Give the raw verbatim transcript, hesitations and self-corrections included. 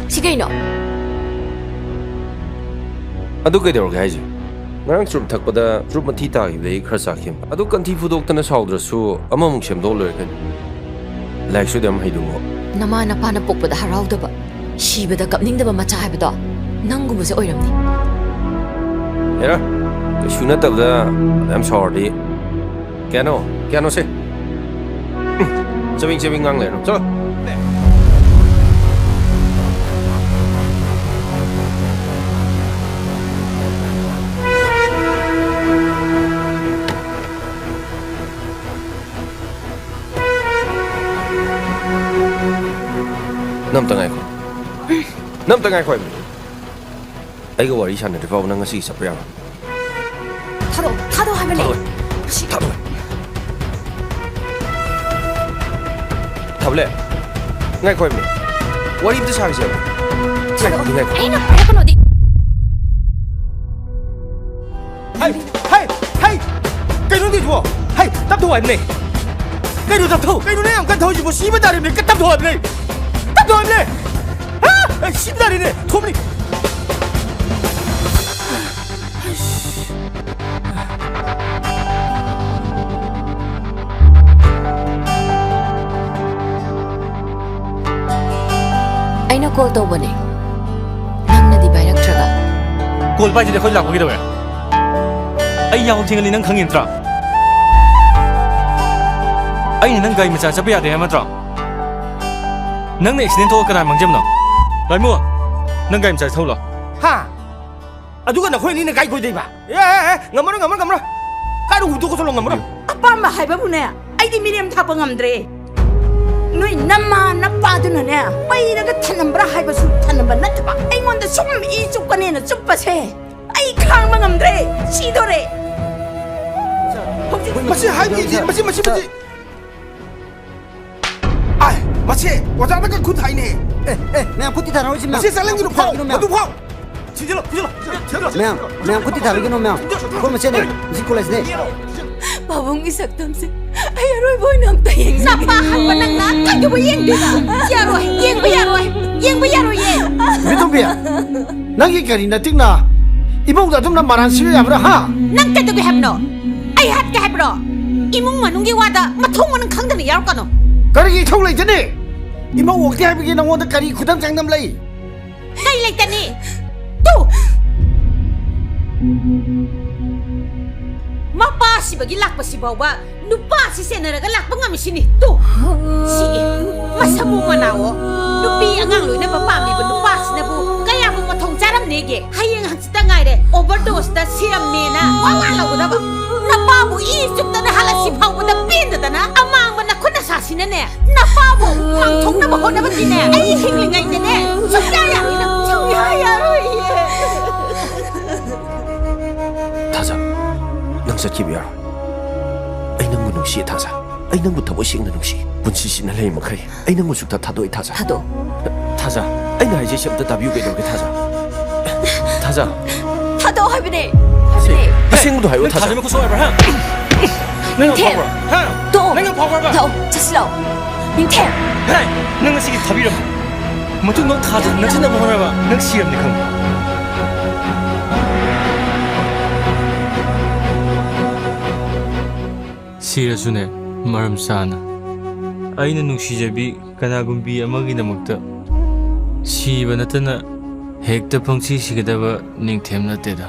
ꯁꯤ ꯀꯩꯅꯣ? ꯑꯗꯨ ꯀꯩꯗꯧꯔꯒꯦ ꯍꯥꯏꯁꯦ? ꯉꯔꯥꯡ ꯆꯨꯔꯨꯞ ꯊꯛꯄꯗ ꯆꯨꯔꯨꯞ ꯃꯊꯤ ꯇꯥꯈꯤꯕꯗꯒꯤ ꯈꯔ ꯆꯥꯈꯤꯕꯅꯤ꯫ ꯑꯗꯨ ꯀꯟꯊꯤ ꯐꯨꯗꯣꯛꯇꯅ ꯁꯥꯎꯗ꯭ꯔꯁꯨ ꯑꯃꯃꯨꯛ ꯁꯦꯝꯗꯣꯛꯑ ꯂꯣꯏꯔꯦ ꯀꯩꯅꯣ꯫ ꯂꯥꯏꯔꯤꯛꯁꯨ ꯑꯗꯨꯝ ꯍꯩꯗꯨꯕꯨ꯫ ꯅꯃꯥ ꯅꯄꯥꯅ ꯄꯣꯛꯄꯗ ꯍꯔꯥꯎꯗꯕ, ꯁꯤꯕꯗ ꯀꯞꯅꯤꯡꯗꯕ ꯃꯆꯥ ꯍꯥꯏꯕꯗꯣ ꯅꯪꯒꯨꯝꯕꯁꯦ ꯑꯣꯏꯔꯝꯅꯤ꯫ ꯍꯦꯔꯥ, ꯀꯩꯁꯨ ꯅꯠꯇꯕꯗ ꯑꯗꯨꯌꯥꯝ ꯁꯥꯎꯔꯗꯤ꯫ ꯀꯌꯥꯅꯣ? ꯀꯌꯥꯅꯣ ꯁꯦ? ꯎꯝ, ꯆꯕꯦꯡ ꯆꯕꯦꯡ ꯉꯥꯡ ꯂꯩꯔꯣ꯫ ꯆꯠꯂꯣ꯫ ꯅꯪ ꯑꯝꯇ ꯉꯥꯏꯈꯣ꯫ ꯅꯪ ꯑꯝꯇ ꯉꯥꯏꯈꯣ ꯍꯥꯏꯕꯅꯤ꯫ ꯑꯩꯒ ꯋꯥꯔꯤ ꯁꯥꯟꯅꯗ꯭ꯔꯤ ꯐꯥꯎꯕ ꯅꯪ ꯉꯁꯤ ꯆꯠꯄ ꯌꯥꯔꯣꯏ꯫ ꯊꯥꯗꯣꯛꯑꯣ, ꯊꯥꯗꯣꯛꯑꯣ ꯍꯥꯏꯕꯅꯦ꯫ ꯊꯥꯗꯣꯛꯑꯣ꯫ ꯃꯁꯤ ꯊꯥꯗꯣꯛꯑꯣ꯫ ꯊꯥꯕꯂꯦ, ꯉꯥꯏꯈꯣ ꯍꯥꯏꯕꯅꯦ꯫ ꯋꯥꯔꯤ ꯑꯝꯇ ꯁꯥꯈꯤꯁꯦ ꯍꯥꯏꯕ꯫ ꯊꯥꯗꯣꯛꯑꯣ꯫ ꯉꯥꯏꯈꯣ, ꯉꯥꯏꯈꯣ꯫ ꯑꯩꯅ ꯍꯥꯏꯔꯛꯀꯅꯣꯗꯤ꯫ ꯍꯩ! ꯍꯩ! ꯍꯩ! ꯀꯩꯅꯣ ꯅꯪꯒꯤꯗꯨꯕꯣ? ꯍꯩ! ꯇꯞꯊꯧ ꯍꯥꯏꯕꯅꯦ! ꯀꯩꯅꯣ ꯇꯞꯊꯧ? ꯀꯩꯅꯣ ꯅꯪ ꯌꯥꯝ ꯀꯟ ꯊꯧꯔꯤꯁꯤꯕꯣ? ꯁꯤꯕ ꯇꯥꯔꯦꯅꯦ! ꯇꯞꯊꯧ ꯍꯥꯏꯕꯅꯦ! ꯇꯞꯊꯧ ꯍꯥꯏꯕꯅꯦ! ꯍꯥ? ꯑꯩ ꯁꯤꯕ ꯇꯥꯔꯦꯅꯦ! ꯊꯣꯝꯂꯤ! ꯑꯩꯅ call ꯇꯧꯕꯅꯦ, ꯅꯪꯅꯗꯤ ꯄꯥꯏꯔꯛꯇ꯭ꯔꯒ꯫ Call ꯄꯥꯏꯗ꯭ꯔꯗꯤ ꯑꯩꯈꯣꯏ ꯂꯥꯛꯄ ꯀꯩꯗꯧꯋꯦ? ꯑꯩ ꯌꯥꯍꯧ ꯊꯦꯡꯉꯅꯤ ꯅꯪ ꯈꯪꯉꯤ ꯅꯠꯇ꯭ꯔꯥ? ꯑꯩꯅ ꯅꯪ ꯒꯥꯔꯤ ꯃꯆꯥ ꯆꯠꯄ ꯌꯥꯗꯦ ꯍꯥꯏꯕ ꯅꯠꯇ꯭ꯔꯣ? ꯅꯪꯅ accident ꯊꯣꯛꯑ ꯀꯅꯥ ꯃꯥꯡꯖꯕꯅꯣ? ꯂꯥꯏꯃꯨ, ꯅꯪ ꯒꯥꯔꯤ ꯃꯆꯥ ꯊꯧꯂꯣ꯫ ꯍꯥ? ꯑꯗꯨꯒ ꯅꯈꯣꯏ ꯑꯅꯤꯅ ꯀꯥꯏ ꯀꯣꯏꯗꯣꯏꯕ? ꯑꯦ, ꯑꯦ, ꯑꯦ, ꯉꯝꯃꯔꯣꯏ, ꯉꯝꯃꯔꯣꯏ, ꯉꯝꯃꯔꯣꯏ꯫ ꯀꯥꯏꯗ ꯍꯨꯟꯗꯣꯛꯑ ꯆꯠꯂꯣ, ꯉꯝꯃꯔꯣꯏ꯫ ꯑꯄꯥꯝꯕ ꯍꯥꯏꯕꯕꯨꯅꯦ, ꯑꯩꯗꯤ ꯃꯤꯔꯦꯝ ꯊꯥꯛꯄ ꯉꯝꯗ꯭ꯔꯦ꯫ ꯅꯣꯏ ꯅꯃꯥ ꯅꯄꯥꯗꯨꯅꯅꯦ, ꯄꯩꯔꯒ ꯊꯅꯝꯕ꯭ꯔꯥ ꯍꯥꯏꯕꯁꯨ ꯊꯅꯝꯕ ꯅꯠꯇꯕ, ꯑꯩꯉꯣꯟꯗ ꯁꯨꯝ ꯏ ꯆꯨꯞꯀꯅꯦꯅ ꯆꯨꯞꯄꯁꯦ ꯑꯩ ꯈꯥꯡꯕ ꯉꯝꯗ꯭ꯔꯦ, ꯁꯤꯗꯣꯔꯦ꯫ ꯍꯧꯖꯤꯛ ꯃꯁꯤ ꯍꯥꯏꯕ ꯏꯗꯤ, ꯃꯁꯤ, ꯃꯁꯤ, ꯃꯁꯤ꯫ ꯑꯥꯏ, ꯃꯁꯤ ꯑꯣꯖꯥꯗꯒ ꯈꯨꯠ ꯍꯥꯏꯅꯦ꯫ ꯑꯦ, ꯑꯦ, ꯃꯌꯥꯝ ꯈꯨꯠ ꯊꯤꯊꯔꯛꯑꯣꯏꯁꯤ, ꯃꯌꯥꯝ꯫ ꯃꯁꯤ ꯆꯠꯍꯟꯒꯅꯨ, ꯃꯌꯥꯝ ꯈꯨꯠ ꯐꯥꯎ, ꯊꯤꯊꯔꯛꯑꯣꯏꯁꯤ, ꯃꯌꯥꯝ꯫ ꯃꯗꯨ ꯐꯥꯎ꯫ ꯊꯤꯖꯤꯜꯂꯣ, ꯊꯤꯖꯤꯜꯂꯣ, ꯊꯤꯖꯤꯜꯂꯣ, ꯊꯤꯖꯤꯜꯂꯣ꯫ ꯃꯌꯥꯝ, ꯃꯌꯥꯝ ꯈꯨꯠ ꯊꯤꯊꯔꯛꯑꯣꯏꯒꯅꯣ, ꯃꯌꯥꯝ꯫ ꯑꯩꯈꯣꯏ ꯃꯁꯦꯟꯅꯦ, ꯃꯁꯤ ꯀꯣꯂꯦꯖꯅꯦ꯫ ꯄꯥꯕꯨꯡꯒꯤ ꯁꯛꯇꯝꯁꯦ ꯑꯩ ꯑꯔꯣꯏꯕ ꯑꯣꯏꯅ ꯑꯝꯇ ꯌꯦꯡꯖꯒꯦ꯫ ꯅꯄꯥ ꯍꯟꯕ ꯅꯪꯅ ꯀꯩꯗꯧꯕ ꯌꯦꯡꯗꯣꯏꯅꯣ? ꯌꯥꯔꯣꯏ, ꯌꯦꯡꯕ ꯌꯥꯔꯣꯏ, ꯌꯦꯡꯕ ꯌꯥꯔꯣꯏꯌꯦ꯫ ꯅꯪꯒꯤ ꯀꯔꯤ ꯅꯇꯤꯛꯅ ꯏꯃꯨꯡꯗ ꯑꯗꯨꯝꯅ ꯃꯔꯥꯟ ꯁꯤꯕ ꯌꯥꯕ꯭ꯔꯥ, ꯍꯥ? ꯅꯪ ꯀꯩꯗꯧꯒꯦ ꯍꯥꯏꯕꯅꯣ? ꯑꯩ ꯍꯥꯠꯀꯦ ꯍꯥꯏꯕ꯭ꯔꯣ? ꯏꯃꯨꯡ ꯃꯅꯨꯡꯒꯤ ꯋꯥꯗ ꯃꯊꯣꯡ ꯃꯅꯨꯡ ꯈꯪꯗꯅ ꯌꯥꯎꯔꯛꯀꯅꯨ꯫ ꯀꯔꯤꯒꯤ ꯏꯊꯧ ꯂꯩꯇꯅꯤ? ꯏꯃꯧ ꯑꯣꯛꯇꯦ ꯍꯥꯏꯕꯒꯤ ꯅꯉꯣꯟꯗ ꯀꯔꯤ ꯈꯨꯗꯝ ꯆꯥꯡꯗꯝ ꯂꯩ? ꯀꯩ ꯂꯩꯇꯅꯤ? ꯇꯨ! ꯃꯄꯥ ꯁꯤꯕꯒꯤ ꯂꯥꯛꯄꯁꯤ ꯐꯥꯎꯕ ꯅꯨꯄꯥꯁꯤ ꯁꯦꯟꯅꯔꯒ ꯂꯥꯛꯄ ꯉꯝꯃꯤꯁꯤꯅꯤ꯫ ꯇꯨ! ꯁꯤ ꯃꯁꯃꯨ ꯃꯅꯥꯑꯣ꯫ ꯅꯨꯄꯤ ꯑꯉꯥꯡ ꯂꯣꯏꯅꯕ ꯄꯥꯝꯂꯤꯕ ꯅꯨꯄꯥꯁꯤꯅꯕꯨ ꯀꯌꯥꯕꯨ ꯃꯊꯣꯡ ꯆꯥꯔꯝꯅꯦꯒꯦ? ꯍꯌꯦꯡ ꯍꯪꯆꯤꯠꯇ ꯉꯥꯏꯔꯦ ꯑꯣꯚꯔꯗꯣꯁꯇ ꯁꯤꯔꯝꯃꯦꯅ ꯋꯥ ꯋꯥ ꯂꯥꯎꯒꯗꯕ꯫ ꯅꯄꯥꯕꯨ ꯏ ꯆꯨꯞꯇꯅ ꯍꯜꯂꯛꯁꯤ ꯐꯥꯎꯕꯗ ꯄꯦꯟꯗꯗꯅ ꯑꯃꯥꯡꯕ ꯅꯈꯨꯠ ꯅꯁꯥꯁꯤꯅꯅꯦ ꯅꯄꯥꯕꯨ ꯃꯥꯡꯊꯣꯛꯅꯕ ꯍꯣꯠꯅꯕꯗꯤꯅꯦ ꯑꯩ ꯍꯤꯡꯂꯤꯉꯩꯗꯅꯦ ꯁꯨꯡꯌꯥ ꯌꯥꯔꯣꯏ ꯅꯪ꯫ ꯁꯨꯡꯌꯥ ꯌꯥꯔꯣꯏꯌꯦ꯫ ꯊꯥꯖ, ꯅꯪ ꯆꯠꯈꯤꯕ ꯌꯥꯔꯣꯏ꯫ ꯑꯩ ꯅꯪꯕꯨ ꯅꯨꯡꯁꯤ, ꯊꯥꯖ꯫ ꯑꯩ ꯅꯪꯕꯨ ꯊꯃꯣꯏ ꯁꯦꯡꯅ ꯅꯨꯡꯁꯤ꯫ ꯄꯨꯟꯁꯤ ꯁꯤꯅ ꯂꯩꯔꯤ ꯃꯈꯩ ꯑꯩ ꯅꯪꯕꯨ ꯁꯨꯛꯊꯥ ꯊꯥꯗꯣꯛꯑꯣꯏ, ꯊꯥꯖ꯫ ꯊꯥꯗꯣꯛ꯫ ꯊꯥꯖ, ꯑꯩꯅ ꯍꯥꯏꯖꯩꯁꯦ ꯑꯝꯇ ꯇꯥꯕꯤꯌꯨ ꯀꯩꯗꯧꯔꯒꯦ, ꯊꯥꯖ? ꯊꯥꯖ꯫ ꯊꯥꯗꯣꯛꯑꯣ ꯍꯥꯏꯕꯅꯦ꯫ ꯍꯥꯏꯕꯅꯦ꯫ ꯑꯁꯦꯡꯕꯗꯣ ꯍꯥꯏꯌꯣ, ꯅꯪ ꯊꯥꯖ꯫ ꯊꯥꯖ ꯃꯈꯨꯠ ꯁꯣꯛ ꯍꯥꯏꯕ꯭ꯔꯥ, ꯍꯥ? ꯅꯪ ꯌꯥꯝ ꯅꯤꯡꯊꯦꯝ꯫ ꯐꯥꯎꯕ꯭ꯔꯥ? ꯍꯥ? ꯇꯣꯛꯑꯣ꯫ ꯅꯪ ꯌꯥꯝ ꯐꯥꯎꯕ꯭ꯔꯕ? ꯊꯥꯗꯣꯛꯑꯣ꯫ ꯆꯠꯁꯤ ꯂꯥꯛꯑꯣ꯫ ꯅꯤꯡꯊꯦꯝ꯫ ꯍꯦ! ꯅꯪ ꯉꯁꯤꯒꯤ ꯊꯥꯕꯤꯔꯝꯃꯣ꯫ ꯃꯇꯨꯡꯗ ꯊꯥꯖ ꯅꯛꯁꯤꯟꯅꯕ ꯍꯣꯠꯅꯕ ꯅꯪ ꯁꯤꯔꯕꯅꯤ ꯈꯪꯕ꯭ꯔꯥ? ꯁꯤꯔꯁꯨꯅꯦ, ꯃꯔꯝ ꯆꯥꯅ꯫ ꯑꯩꯅ ꯅꯨꯡꯁꯤꯖꯕꯤ ꯀꯅꯥꯒꯨꯝꯕꯤ ꯑꯃꯒꯤꯗꯃꯛꯇ ꯁꯤꯕ ꯅꯠꯇꯅ ꯍꯦꯛꯇ ꯄꯪꯁꯤ ꯁꯤꯒꯗꯕ ꯅꯤꯡꯊꯦꯝ ꯅꯠꯇꯦꯗ꯫